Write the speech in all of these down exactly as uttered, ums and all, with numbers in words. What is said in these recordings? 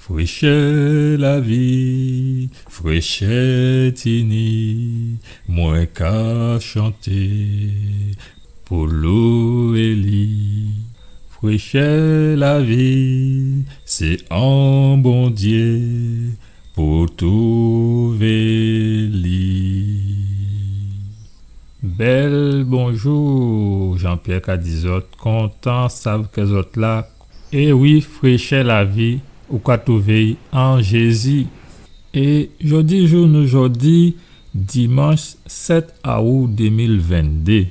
Frèchè lavi, frèchè tini, mwen ka chanté pou lwé li. Frèchè lavi, sé an Bondyé pou touvé li. Bèl bonjou, Jean-Pierre ka di zòt, kontan sav kè zòt la. É wi, frèchè lavi, ou ka touvé'y an Jézi. É jòdi jou nou jòdi dimanch sèt aou dé mil venndé.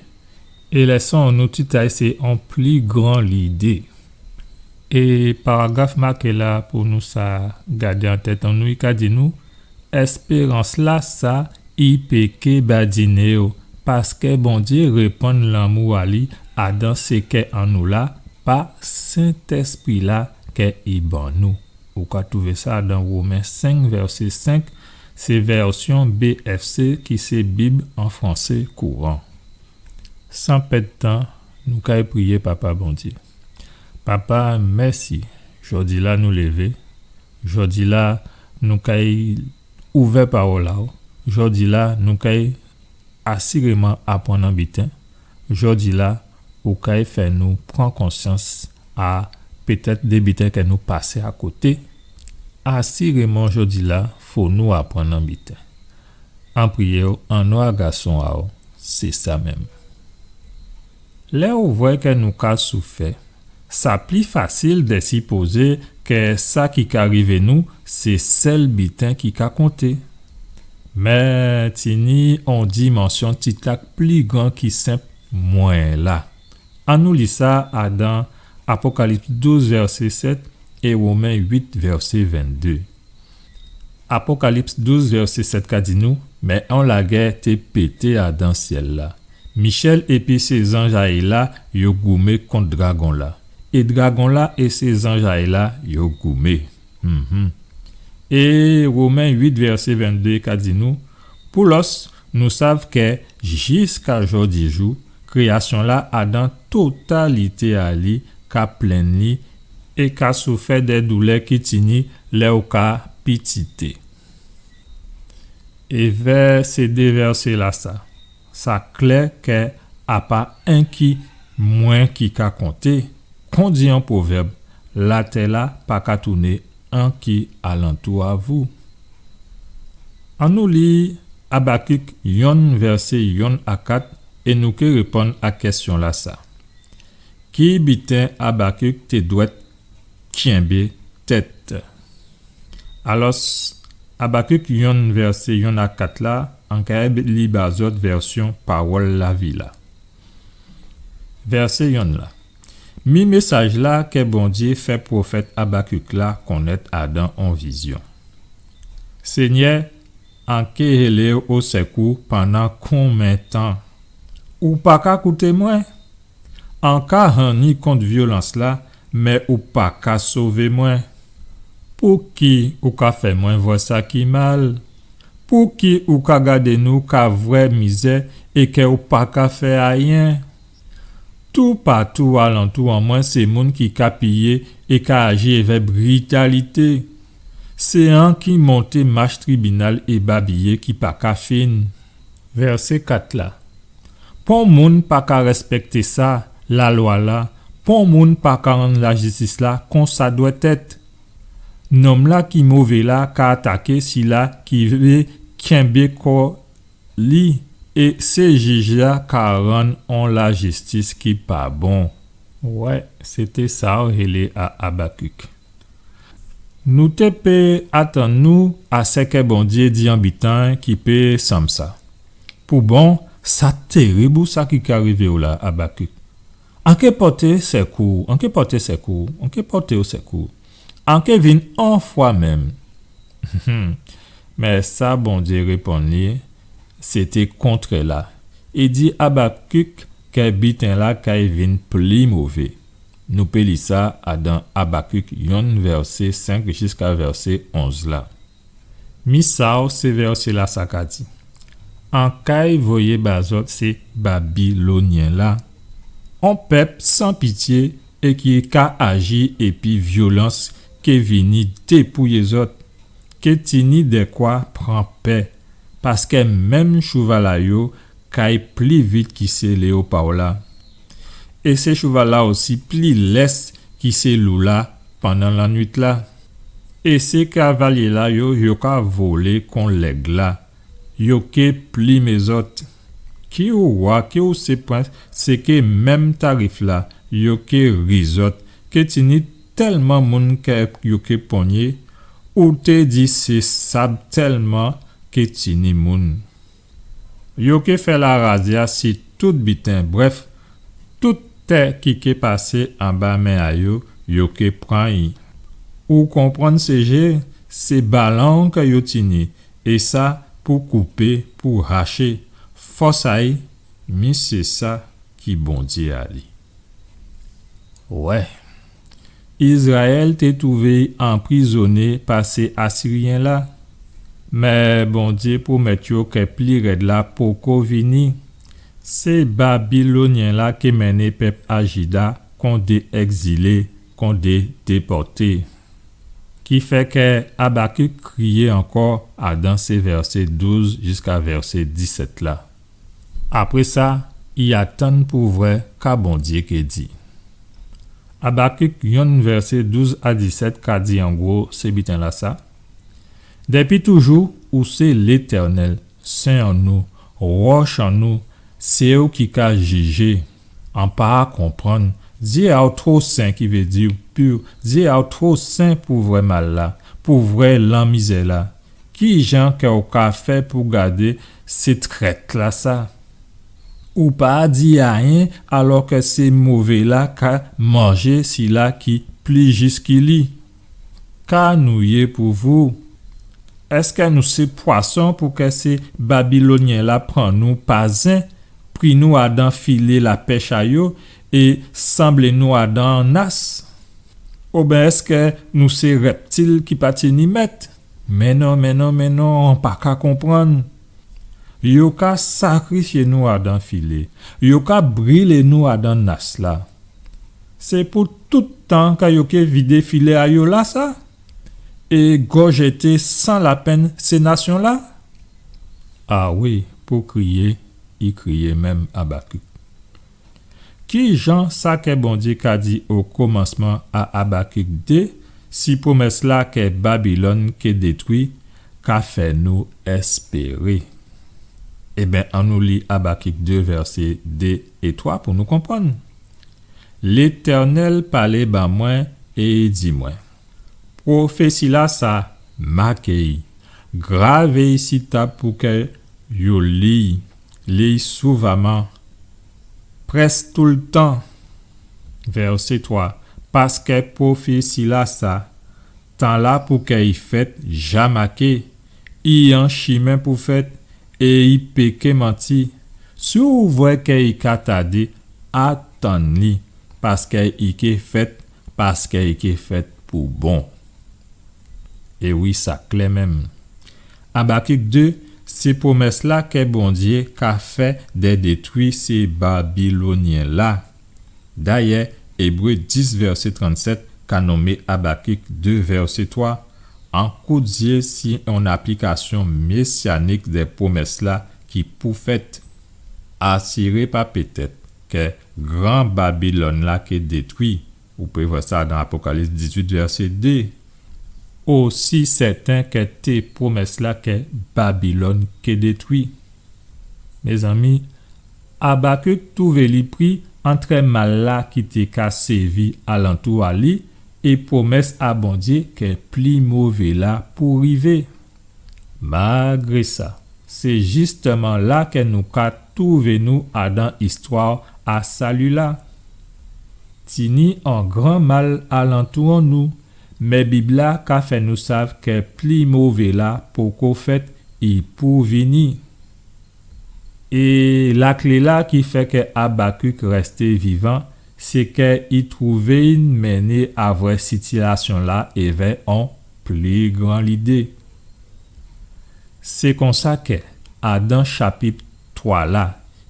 É lèson nou tit a'y sé on pli gran lidé. É paragraf maké la pou nou sa gadé an tèt an nou, i ka di nou, èspérans-la sa, i pé ké badiné'w, paskè Bondyé répann lanmou a li adan sé kè an nou la, pa Sentèspri-la kè i ban nou. Ou ka touvé sa dan Women senk, vèsé senk, sé vèsyon B F C ki sé Bib an fransé kouran. San pèd tan, nou kay priyé Papa Bondyé. Papa, mèsi. Jòdi-la nou lévé. Jòdi-la nou kay ouvè pawòl a'w. Jòdi-la nou kay asiréman aprann on biten. Jòdi-la ou kay fè nou pran konsyans a pétèt dé biten kè nou pasé akoté. Asiréman jòdi-la fò nou aprann on biten. An priyé'w an non a gason a'w, sé sa menm. Lè ou vwè kè nou ka soufè, sa pli fasil dè sipozé kè sa ki ka rivé nou sé sèl biten ki ka konté. Mé tini on dimansyon titak pli gran ki senp mwen la. Annou li sa adan Apokalips douz vèsé sèt é Women uit vèsé venndé. Apokalips douz vèsé sèt ka di nou, mé on lagè té pété adan syèl-la. Michèl épi sé zanj a'y la yo goumé kont dragon-la. É dragon-la é sé zanj a'y la yo goumé. Mhm. É Women uit vèsé venndé ka di nou, pou lòs, nou sav kè jiska jòdijou, kréyasyon-la adan totalité a li ka plenn li é ka soufè dè doulè ki tini lè ou ka pitité. Èvè sé dé vèsé-lasa, sa klè kè a pa enki mwen ki ka konté, kon di on pwovèb, latè-la pa ka touné enki alantou a vou. Annou li Abakik yonn vèsé yonn a kat é nou ké réponn a kèsyon-lasa. Ki biten Abakik té dwèt kenbé tèt? Alòs, Abakik yonn vèsé yonn a kat la, an kay li ba zòt vèsyon Pawòl Lavi la. Vèsé yonn la. Mi mésaj-la kè Bondyé fè pwofèt Abakik la konnèt adan on vizyon. Senyè, an ké hélé'w o sèkou pandan konmen tan? Ou pa ka kouté mwen? An ka ranni kont vyolans-la, mé ou pa ka sové mwen. Pouki ou ka fè mwen vwè sa ki mal? Pouki ou ka gadé nou ka vwè mizè é kè ou pa ka fè ayen? Toupatou alantou an mwen sé moun ki ka piyé é ka aji èvè britalité. Sé an ki monté mach tribinal é babiyé ki pa ka fin. Vèsé kat la. Pon moun pa ka rèspèkté sa, lalwa-la, pon moun pa ka rann lajistis-la kon sa dwèt èt. Nonm-la ki mové la ka ataké sila ki vé kenbé kò li, é sé jij-la ka rann on lajistis ki pa bon. Wè, sé té sa ou hélé a Abakik. Nou té pé atann nou a sèkè Bondyé di on biten ki pé sanm sa. Pou bon, sa tèrib ou sa ki ka rivé'w la, Abakik. An ké pòté sèkou, an ké pòté sèkou, an ké pòté'w sèkou. An ké vin on fwa menm. Mé sa Bondyé réponn li, sé té kontrè-la. I di Abakik kè biten-la kay vin pli mové. Nou pé li sa adan Abakik yonn vèsé senk jiska vèsé onz la. Mi sa ou sé vèsé-lasa ka di. An kay voyé ba zòt sé Babilonyen-la. On pèp san pityé é ki ka aji épi vyolans ké vini dépouyé zòt, ké tini dèkwa pran pè, paskè menm chouval a yo kay pli vit ki sé léopa-la. É sé chouval-la osi pli lès ki sé lou-la pandan lannuit-la. É sé kavalyé-la yo, yo ka volé kon lèg-la. Yo ké plimé zòt. Ki ou wa, ki ou sé prens, sé ké menm tarif-la, yo ké ri zòt, ké tini tèlman moun kè yo ké ponyé, ou té di sé sab tèlman ké tini moun. Yo ké fè larazya si tout biten, brèf, tout tè ki ké pasé anba men a yo, yo ké pran-y. Ou konprann sé jé, sé balan kè yo tini, é sa pou koupé, pou haché. Fòs a-y, mi sé sa ki Bondyé a li. Wè. Izrayèl té twouvé-y anprizoné pa sé Asiryen-la. Mé Bondyé pwomèt yo kè pli rèd-la poko vini. Sé Babilonyen-la ké mennen pèp a Jida kon dé ègzilé, kon dé dépòté. Ki fè kè Abakik kriyé ankò adan sé vèsé douz jiska vèsé disèt la. Apré sa, i atann pou vwè ka Bondyé ké di. Abakik yonn vèsé douz a disèt ka di an gwo sé biten-lasa. Dépi toujou, ou sé Létènèl, Sen an nou, Wòch an nou, sé ou ki ka jijé. An pa konprann. Zyé a-w two sen, ki vé di pi, zyé a-w two sen pou vwè mal-la, pou vwè lanmizè-la. Kijan kè ou ka fè pou gadé sé trèt-lasa? Ou pa di ayen, alò kè sé mové-la ka manjé sila ki pli jis ki li. Ka nou yé pou vou? Èskè nou sé pwason pou kè sé Babilonyen-la pran nou pa zen, pri nou adan filé lapèch a yo é sanblé nou adan nas? Oben èskè nou sé rèptil ki pa tini mèt? Mé non, mé non, mé non, an pa ka konprann. Yo ka sakrifyé nou adan filé. Yo ka brilé nou adan nas-la. Sé pou tout tan kè yo ké vidé filé a yo lasa? É gòjèté san lapenn sé nasyon-la? A wi, pou kriyé, i kriyé menm Abakik. Kijan sa kè Bondyé ka di o komansman a Abakik dé, si pwomès-la kè Babilòn ké détwi, ka fè nou èspéré? Ében, annou li Abakik dé, vèsé dé é twa pou nou konprann. Létènèl palé ban mwen é i di mwen, pwofési-lasa, maké-y, gravé-y si tab pou kè yo li-y, li-y souvaman, prèsk toultan. Vèsé twa, paskè pwofési-lasa, tan-la pou kè i fèt ja maké, i an chimen pou fèt, é i péké manti. Si ou vwè kè i ka tadé, atann li, paskè i ké fèt, paskè i ké fèt pou bon. É wi, sa klè menm. Abakik dé, sé pwomès-la kè Bondyé ka fè dè détwi sé Babilonyen-la. Dayè, Ébré dis vèsé trannsèt ka nonmé Abakik dé vèsé twa, an kout zyé si on aplikasyon mésyanik dè pwomès-la ki pou fèt. Asiré pa pétèt kè Gran Babilòn-la ké détwi. Ou pé vwè sa dan Apokalips dizuit vèsé dé. Osi sèten kè té pwomès-la kè Babilòn ké détwi. Mézanmi, Abakik twouvé li pri antrè mal-la ki té ka sévi alantou a li é pwomès a Bondyé kè pli mové-la pou rivé. Malgré sa, sé jistèman la kè nou ka twouvé nou adan istwa a sali-la. Tini on gran mal alantou an nou, mé Bib-la ka fè nou sav kè pli mové-la poko fèt, i pou vini. É laklé-la ki fè kè Abakik rèsté vivan, sé kè i twouvé i mennen a vwè sitiyasyon-la èvè on pli gran lidé. Sé konsa kè, adan chapit twa la,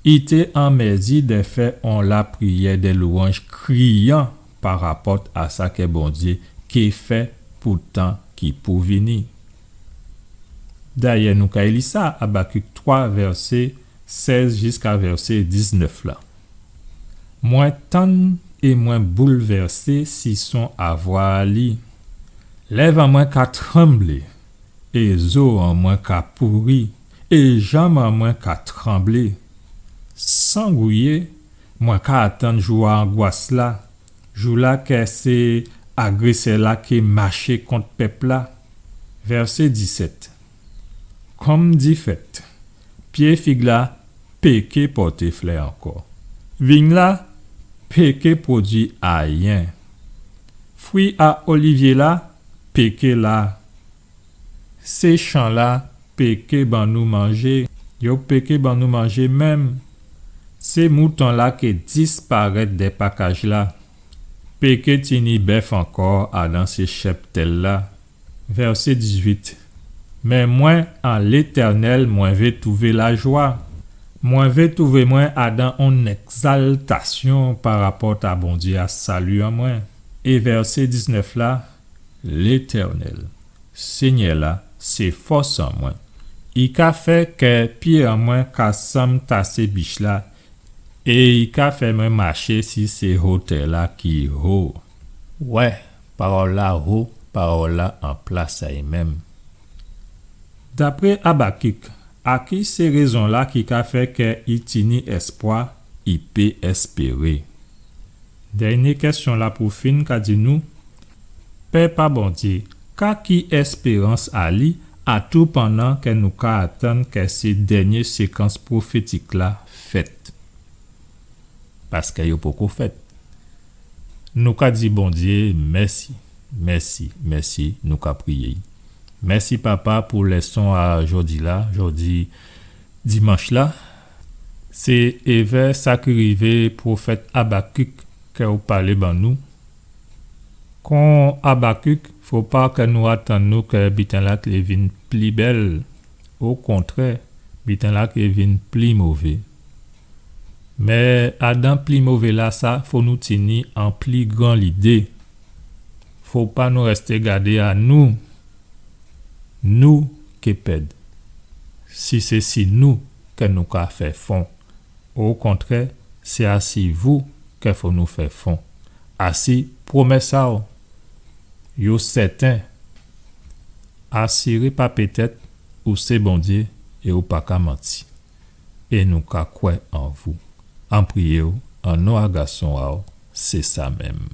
i té an mèzi dè fè on lapriyè dè lwanj kriyan parapòt a sa kè Bondyé ké fè pou tan ki pou vini. Dayè, nou kay li sa, Abakik twa, vèsé sèz jiska vèsé diznèf la. Mwen tann é mwen boulvèsé si son a vwa a li. Lèv an mwen ka tranblé, é zo an mwen ka pouri, é janm an mwen ka tranblé. San gouyé, mwen ka atann jou a angwas la, jou la kè sé agrésè la ké maché kont pèp la. Vèsé disèt. Kòm difèt, pyé fig la péké pòté flè ankò. Vign la péké pwodui ayen. Fwi a olivyé la péké la. Sé chan la péké ban nou manjé, yo péké ban nou manjé menm. Sé mouton la ké disparèt dè pakaj la. Péké tini bèf ankò adan sé chèptèl la. Vèsé dizuit. Mé mwen, an Létènèl, mwen vé twouvé lajwa. Mwen vé twouvé mwen adan on ègzaltasyon parapòt a Bondyé a sali an mwen. É vèsé diznèf la, Létènèl, Sényè la, sé fòs an mwen. I ka fè kè pyé an mwen ka sanm ta sé bich la, é i ka fè mwen maché si sé hotè la ki ho. Wè, pawòl la ho, pawòl la an plas a'y menm. Dapré Abakik, a ki sé rézon la ki ka fè kè i tini èspwa, i pé èspéré? Dènyé kèsyon la pou fin ka di nou, pèp a Bondyé, ka ki èspérans a li, atoupannan kè nou ka atann kè sé dènyé sékans pwofétik la fèt? Paskè yo poko fèt. Nou ka di Bondyé mèsi, mèsi, mèsi, nou ka priyé'y. Mèsi, Papa, pou lèson a jòdi la, jòdi dimanch la. Sé évè sa ki rivé pwofèt Abakik kè ou palé ban nou. Kon Abakik, fo pa kè nou atann nou kè biten la ké vin pli bèl. Okontrè, biten la ké vin pli mové. Mé adan pli mové la sa, fo nou tini an pli gran lidé. Fo pa nou rèsté gadé a nou, nou ké pèd. Si sé si nou kè nou ka fè fon. Okontrè, sé asi vou kè fo nou fè fon. Asi pwomès a'w, yo sèten. Asiré pa pétèt, ou sé Bondyé é ou pa ka manti. É nou ka kwè an vou. An priyé'w, an non a Gason a'w, sé sa menm.